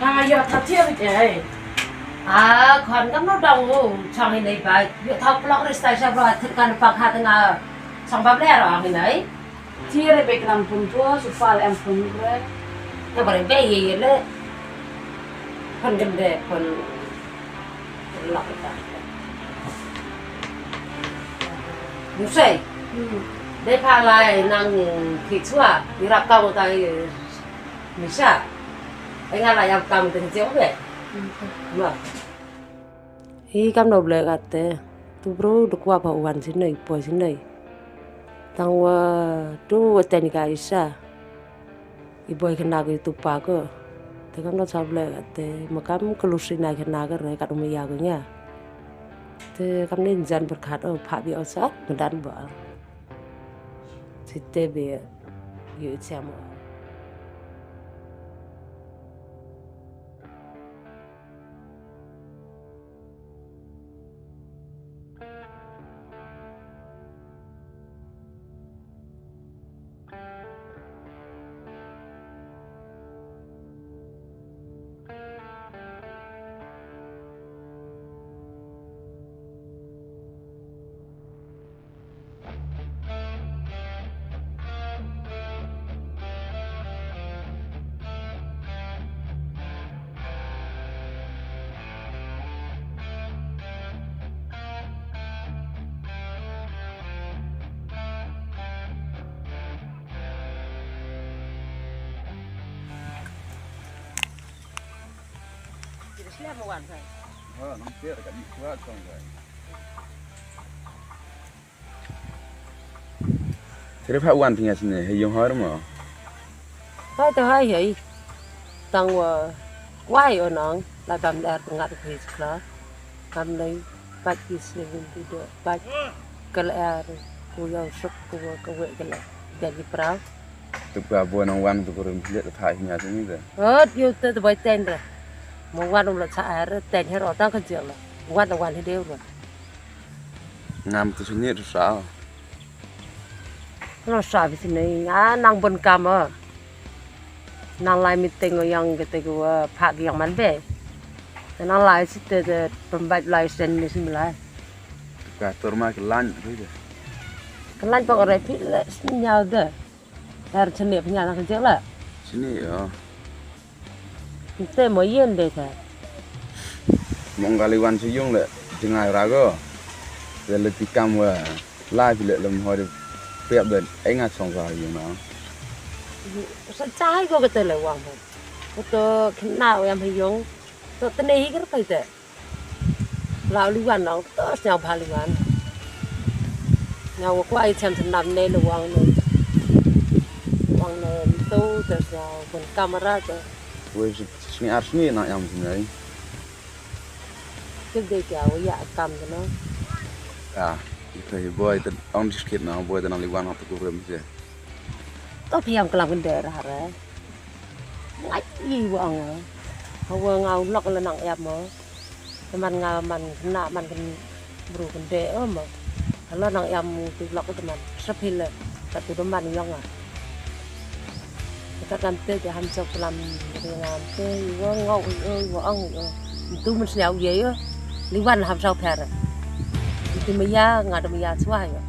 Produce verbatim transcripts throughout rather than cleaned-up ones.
Nga yoh tha thier ke. A, khon kam no dang u chang hi nei bai. Yoh tha plok ri stai sa bro thik kan pak ha nga. Chang bam le ro hi nei. Thier be klam pun tua, su pal em pun re. Nga bare be ye ye le. Pun gem de pun lok ta. Nu sei. Hmm. De pha lai nang ki chua, i rap ka ta. Misa. Ai nga la yap kam te jong be. Ma. Hi kam no ble kate. Tu bro du kwah pha u wan sinei, poi sinei. Tang wa tu wa teni ka isa. I boi kena ko i tu pa ko. Te kam no sa ble kate. Ma kam ko lu sina kena ko re kat u maya ko nya. Te kam ni jan berkat o pha bi o sa, medan ba. Site be yu siam o. Te re pha wan phi nga sini, he yung hor mo. Hai te hai hei. Tang wa kwai o nang, la kam er te ngat phi chla. Kam nei, pat ki sini win ti do, pat ka le er, ku yau suk ku wa ka we ka le. Jadi prau. Tu ka bo nang wan tu ku rim le ta pha hi nga sini de. Ot yu te te bai ten re. Mo wan u la cha er, ten her o tang ka jel la. Wan wan hi de ru. Ngam tu sini tu sa. Lo sa bi sini, a, nang bun kam o. Nang lai meeting o yang kete ko, a, phak yang man be. Nang lai site de pembat lai sen ni sini lai. Ka tur ma ke lan, tu de. Ke lan pa ko re phi le sini nyau de. Dar chene phi nyau na ke jela. Sini, ya. Te mo yen de ta. Mong kali wan si yung le, jngai ra go. Te le ti kam wa, lai phi le lem hoi de, piap de, ai nga chong sa yung na. Sa chai ko ke te le wang ho. Ko to khna wa yam ha yung. To te ne hi ke kai te. La li wan na, to sñiaw bha li wan. Nga wa kwah i chem chem nam ne le wang ne. Wang ne, to te sñiaw, kun kamera te. Wei, sni ar sni na yam sni. Kit de kya, wa ya kam de no. Ya, ito hi boy, te ong dis kit na, boy, te na li wan hap tu rem se. To phiam klam kan de ra re. Ngai i wa ong. Hawa nga u lok le nang yam mo. Te man nga man kena man ken bru ken de o mo. Hala nang yam tu lok te man. Sep hile. Ka tu de man yong a. Ka tam te te ham chok lam ri ngam te, i wa ngau i o, i wa ong i o. Tu man sñiaw ye o. Li wan ham chok pher. Tu maya, nga tu maya chwa yo.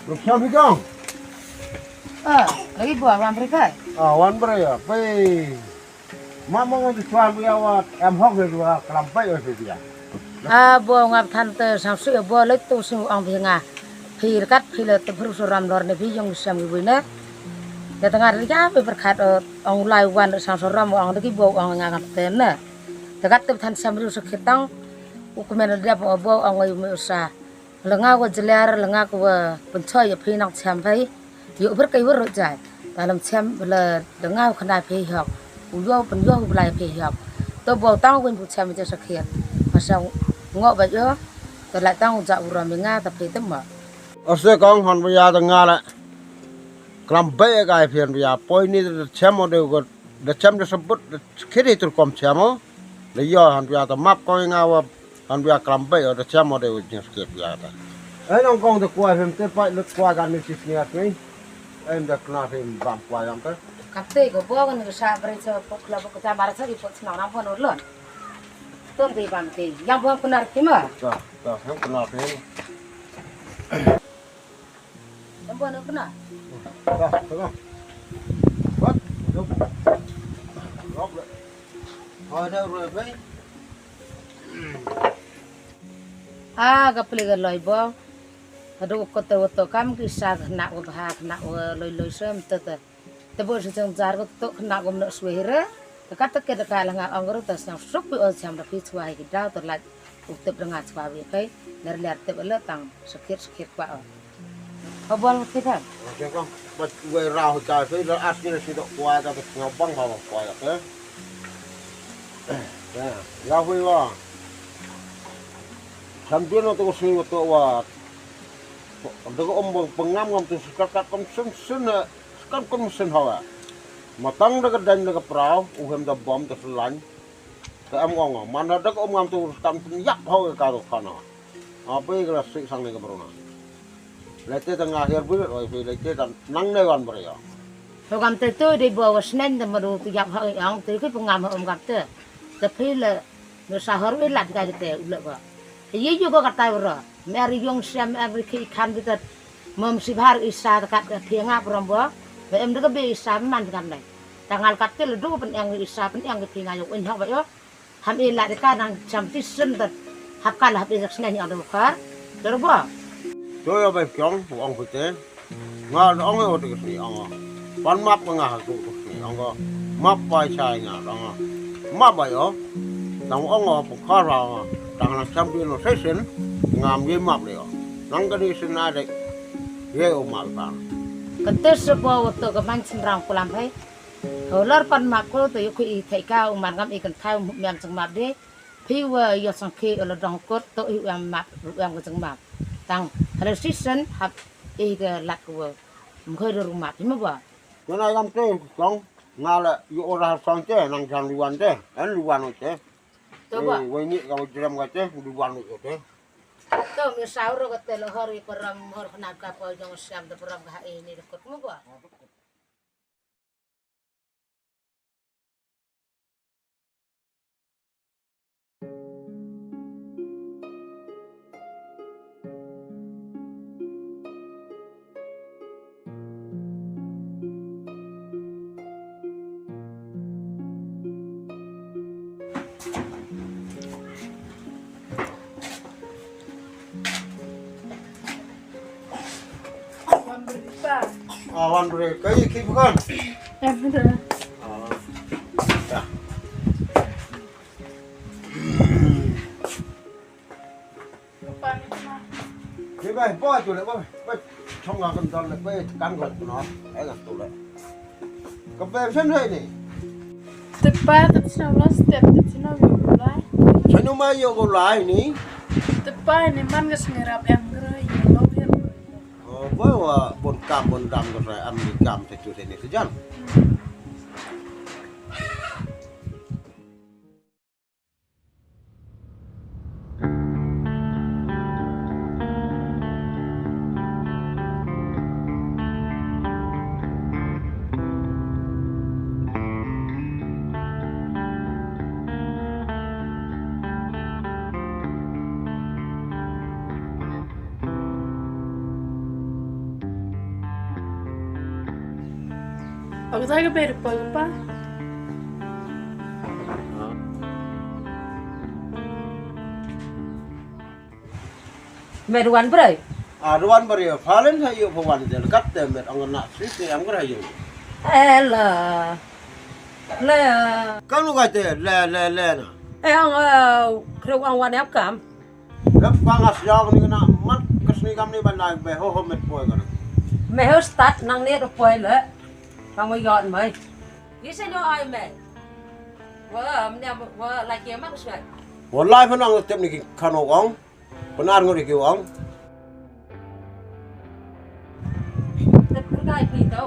Rukya bikang. Ah, lagi buat wan beri kai. Ah, wan beri ya. Pai. Ma mong di chuan bia wa em hok de dua kelam pai oi bia. A bo ngap than te sang sui bo le tu sing ong phi nga. Phi kat phi le te phru su ram lor ne phi yong siam ki bui ne. Ya tanga ri ja phi berkat o ong lai wan sang su ram ong de ki bo ong nga ngap te ne. Te kat te than sam ri su khitang. U kmen de bo ong oi me sa. La nga wa jylliew, la nga wa pynchoi ya phi nang chem phi. Yoh byrkai wa ru jai. Ta lam chem la da nga wa khana phi hok. U yoh pynyoh u blai phi hok. To bo tang win bu chem ja sakhiat. Masa ngo ba yoh. To lai tang u ja u ram nga ta phi te ma. Ase kong hon ba ya da nga la. Klam bai ga phi hon ba ya poi ni da chem o de ko. Da chem da sabut, da khiri tur kom chem o. Da yo han pia ta map ko nga wa, han pia klam bai o, da chem o de u jing skit pia ta. Ai nong kong da kwai hem te pai lut kwai kan ni sis ni at ni. Em da kna hem bam kwai yang te. Kap te ko bo kan sa bre sa pok la pok ta mar sa di pok sna na pon urlon. Tom te bam te. Yang bo kna ki ma. Ta, ta, hem kna hem. Em bo na kna. Dah, tengah. Wat, jom. Jom le. Ada ru bai. Ah, ka pli ka loi bo. Hadu ko te wato kam ki sa khna wa bha khna wa loi loi sem te te. Te bo si jong jar ko to khna ko mno swe hire. Ka kat ke da ka la nga ong ru ta sna suk pi o siam da pi chwa hi ki dau to lait. U tip da nga chwa wi kai. Ler ler tip le tang sakit sakit kwa o. Ka bol ki pha. Jeng kong, bat wei rau chai phi la as ni si dok kwai ta, ta ngau bang ha kwai ta. Ya, ya hui wa. Champion to sni wa to wa. Dok om bang pengam ngam tu sekat kat kom sen sen, sekat kom sen hawa. Matang dok dain dok prau, u hem da bom ta selan. Ta am ngong, man dok om ngam tu sekat sen yap hawa ka ru khana. Apa i kala sik sang ni ka bruna. Lete ta nga hiar bulut, oi, phi lete ta nang ne wan bre ya. Ho kam te tu, de bo wa snen te ma du tu yap ha ong te ki pengam ha um kam te. Te phi le, no sa hor wi lat ka te u le ko. Ye yu ko ka tai ro. Me ar yong siam every ki khan bi ta. Mom si bhar isa ta kat ka phi nga prom bo. Be em de ka be isa man kam nai. Ta ngal kat te le du pen eng isa pen eng ki phi nga yo in ha ba yo. Ham i la de ka nang cham ti sim da. Hap ka la hap i sak sne ni ong da khar. Ter bo. To ya bai kyong, ong phi te. Nga da ong o te ka sni ong. Pan map ka nga ha tu ka sni ong ko. Map bai chai nga da ong. Map bai o. Tang ong o pu khar ra ong. Tang nang cham ti no session. Ngam ye map le o. Nang ka di sna de. Ye o map ta. Ka te se bo wa to ka man sim rang kulam hai. Ho lor pan map ko to yo khu i thai ka u man ngam i kan thau miam chang map de. Phi wa yo sang khi o la dong kot to i u em map u em ka chang map. Tang halo season hap i ka lat ko wa. Mkhoi ro map hi ma ba. Ko na yam te kong nga la yo o ra sang te nang jang luan te. En luan o te. To ba. Wei ni ka wa jrem ka te luan o te. To mi sau ro ka te lo hor i param hor khna ka pa jong siam te param ka ha i ni kot ma ba. Wan bri pa. Ah, wan bri. Kai ki bukan? Em, dah. Ah. Ya. Ni bai, bo tu le, bo, bo. Chong nga kan dal le, bo, kan ko no. Ai kan tu le. Ka pe sen hai ni. Te pa, te sna la step, te sna yo ko lai. Sna ma yo ko lai ni. Te pa ni man ka sngerap em gre yo lo ya. Oh, bo wa bon kam bon dam ko sa am ni kam te tu se ni se jan. Ako tayo ka pwede pa pa. Met wan brai. Ah, wan brai. Falen ha yo pa wan de kat te met ang na si te ang brai yo. Ela. Le. Kan lu ka te le le le na. Eh, ang, eh, kreu ang wan em kam. Rep ka nga siaw ni na mat Ni kam ni ban lai be ho ho met poi ka na. Me ho start nang ne ro poi le. Kam mo yon mai. Yi se no ai me. Wa, mne wa lai ke ma kusngai. Wa lai pha nang tep ni ki khano ong. Pnar ngut ki ong. Tep kai phi tau.